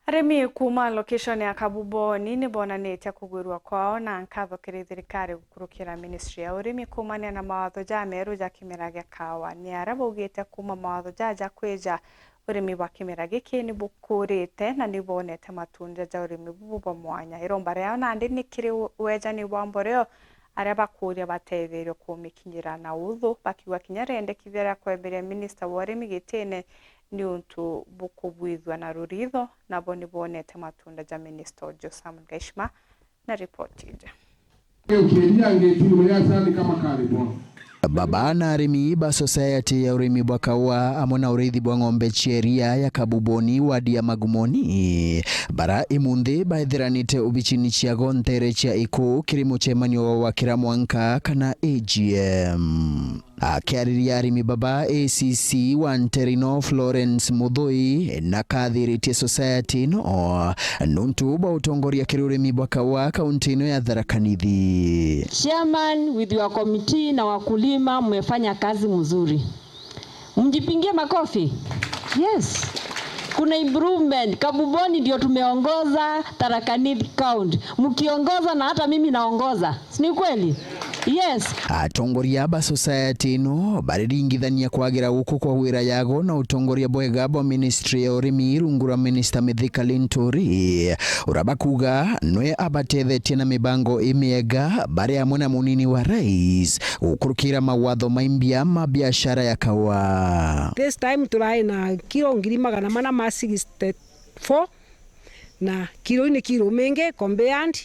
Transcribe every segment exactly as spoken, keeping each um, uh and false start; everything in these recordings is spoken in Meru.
Arimi kuuma location ya Kabuboni ni bonanitie kugwirua kwao na nkatho kiri thirikari gukurukira ministry ya urimi kuumania na mawatho jameru ja kimera gia kawa. Ni aria baugite kuuma mawatho jaja kwija, urimi bwa kimera giki ni bukurite na ni bonete matunda ja urimi bubu bwa mwanya. Iromba riao nandi ni kiri wejani bwa mboreo aria bakuuria bateetherio kumikinyira na uthu, bakiuga kinya riendekithia ria kwemberia minista wa urimi gitine niuntu bukubwithua na ruritho, nabo ni bonete matunda ja minista uju. Sam Gaishma na ripoti iji. Ukiendia ngeti ya sani kama karibu. Baba na arimi ba society ya urimi bwa kaua amwe na uriithi bwa ng'ombe cia iria ya Kabuboni wadi ya Magumoni, bara imunthi baithiranite ubicini ciago ntere cia iku kiri mucemanio wa kira mwanka kana A G M. Akiariria arimi baba, A C C wa Nterino Florence Muthui na kathiritie society ino nuntu bwa utongoria kiri urimi bwa kaua kaunti ino ya Tharaka Nithi. Chairman, with your committee na wakulima, mmefanya kazi mzuri. Mjipingie makofi. Yes. Kuna improvement. Kabuboni ndio tumeongoza Tharaka Nithi County. Mkiongoza na hata mimi naongoza. Si ni kweli? Yes. Atongoria ba society ino bariringithania kwagira guku kwa wira yago na utongoria bwega bwa ministry ya urimi rungu rwa Minister Mithika Linturi, uria bakuga nwe abatethetie na mibango imiega bari amwe na munini wa rais gukurukira mawatho ma imbia ma biashara ya kaua. This time turai na kiro ngiri magana mana ma sixty-four, na kiro ini kiro mingi compared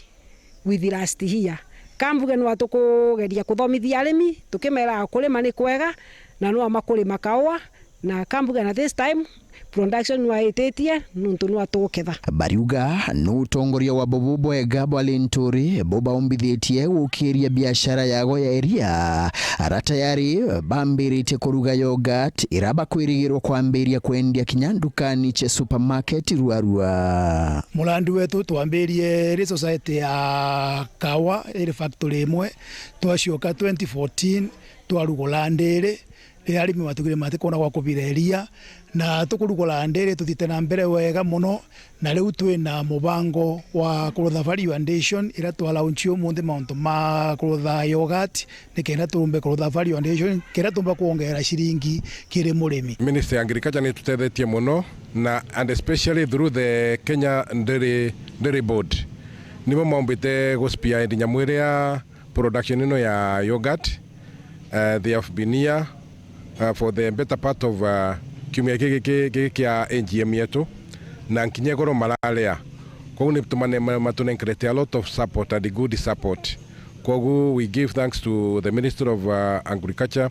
with last year. Kambuge nwa tukugeria kuthomithia arimi, tukimera kurima ni kwega, na nwa makurima kaua, na kambuge na this time production nwa ititie nuntu nwa tuketha. Bariuga ni utongoria wa bubu bwega bwa Linturi bubaumbithitie gukiria biashara yago ya iria, ara tayari bambiritie kuruga yogurt ira bakwirigirwa kwambiria kwendia kinya ndukani cia supermarket ruarua. Murandi wetu twambirie ri society ya kawa iri factory imwe, twacoka twenty fourteen twarugura ndiri, riria arimi batugire matikwona gwa kubira iria, na tukurugura ndiri tuthiite na mbere wega mono, na riu twina mubango wa kurutha value addition iria twa launch umunthi, mauntu ma kurutha yogurt, nikenda turumbe kurutha value addition, kenda tumba kwongerera ciringi kiri murimi. Ministry ya Agriculture ni tutethetie mono, na and especially through the Kenya Dairy, Dairy Board. Nibo maumbite gu spearhead nyamu iria production ino ya yogurt. Uh, they have been here, uh, for the better part of, uh, kiumia giki, giki, giki kia A G M yetu, na nkinya igoro mararia. Koguo ni tumane ma-, matunenkerete a lot of support and good support. Koguo we give thanks to the Ministry of, uh, Agriculture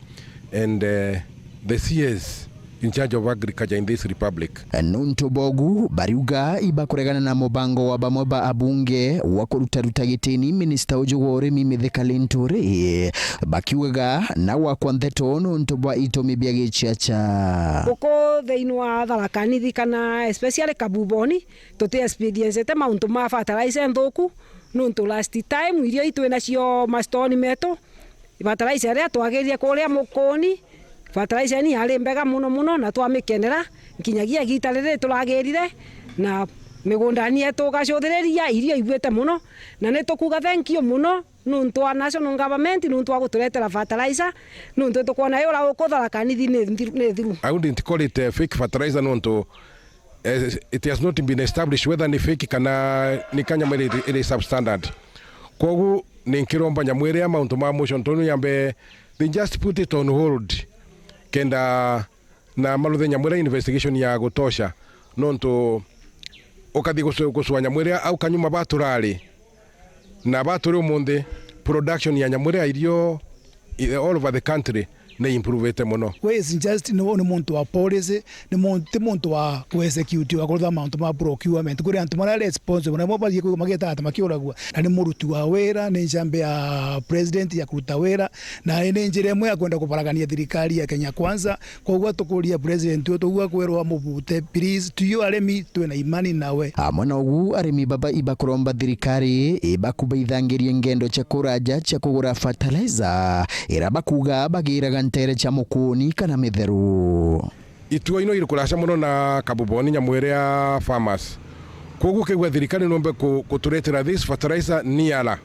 and, uh, the C S in charge of agriculture in this republic. Nuntu bogu, bariuga ibakuregana na mubango wa bamwe ba abunge wa kurutaruta gitini minista uju wa urimi Mithika Linturi, bakiugaga na gwakwa ntheto nuntu bwa itumi bia giciaca. Guku thiini wa Tharaka Nithi kana especially Kabuboni, tuti experiencete mauntu ma fertilizer nthuku, nuntu last time irio itwinacio mastoni metu, fertilizer iria twagirire kuria Mukuni, fertilizer ni yari mbega mono mono, na twamikenera nkinyagia igita riri turagirire, na migundani yetu ugacuthiriria irio igwite mono, na ni tukuga thank you mono nuntu wa national government, nuntu wa guturetera fertilizer, nuntu tukwona yura uku Tharaka Nithi ni nthiru, ni thiru. I wouldn't call it a fake fertilizer nuntu, eh, it has not been established whether ni fake kana ni kanyama iri, iri substandard. Koguo ni nkiromba nyamu iria mauntu ma motion tonu yambe, they just put it on hold, kenda na maruthe nyamu iria investigation ya gutosha, nontu ukathi gucu-, gucua nyamu iria au kanyuma baturari na baturi umunthi, production ya nyamu iria irio i-, all over the country ni improvete mono. We is just ni, ni muntu wa policy, ni mu-, ti muntu wa ku execute, wa kurutha mauntu ma procurement. Kuri antu maria responsible, na mo bathie kwi mageta ati makiuragua. Na ni muruti wa wira, ni njambe ya president ya kuruta wira, na ni njira imwe ya kwenda kubaragania thirikari ya Kenya Kwanza. Koguo tukuria president wetu, tuguo kwirwa mubute, please, tuyo arimi twina imani nawe. Amwe na ugu, arimi baba ibakuromba thirikari ibakubaithangirie ngendo cia kuraja cia kugura fertilizer, ira bakuga bagiraga ntere cia Mukuni kana Mitheru. Itua ino iri kuraca mono na Kabuboni nyamu iria farmers. Kwoguo kegua thirikari nombe ku-, kuturetera this fertilizer niara.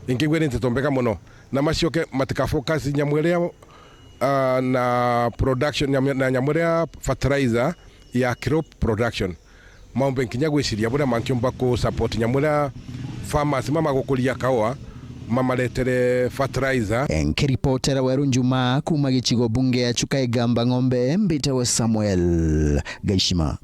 Ingigua ni nteto mbega muno. Na macoke matika focus nyamu iria, ah, na production, nyamu, na nyamu iria fertilizer ya crop production. Maumbe nkinya gwiciria buria mankiumba ku support nyamu iria farmers mamagukuria kaua, mamaretere fertilizer. Nkiripotera Weru Njuma kuuma gicigo bunge ya Chuka Igamba Ng'ombe, mbitawe Samuel Gaishima.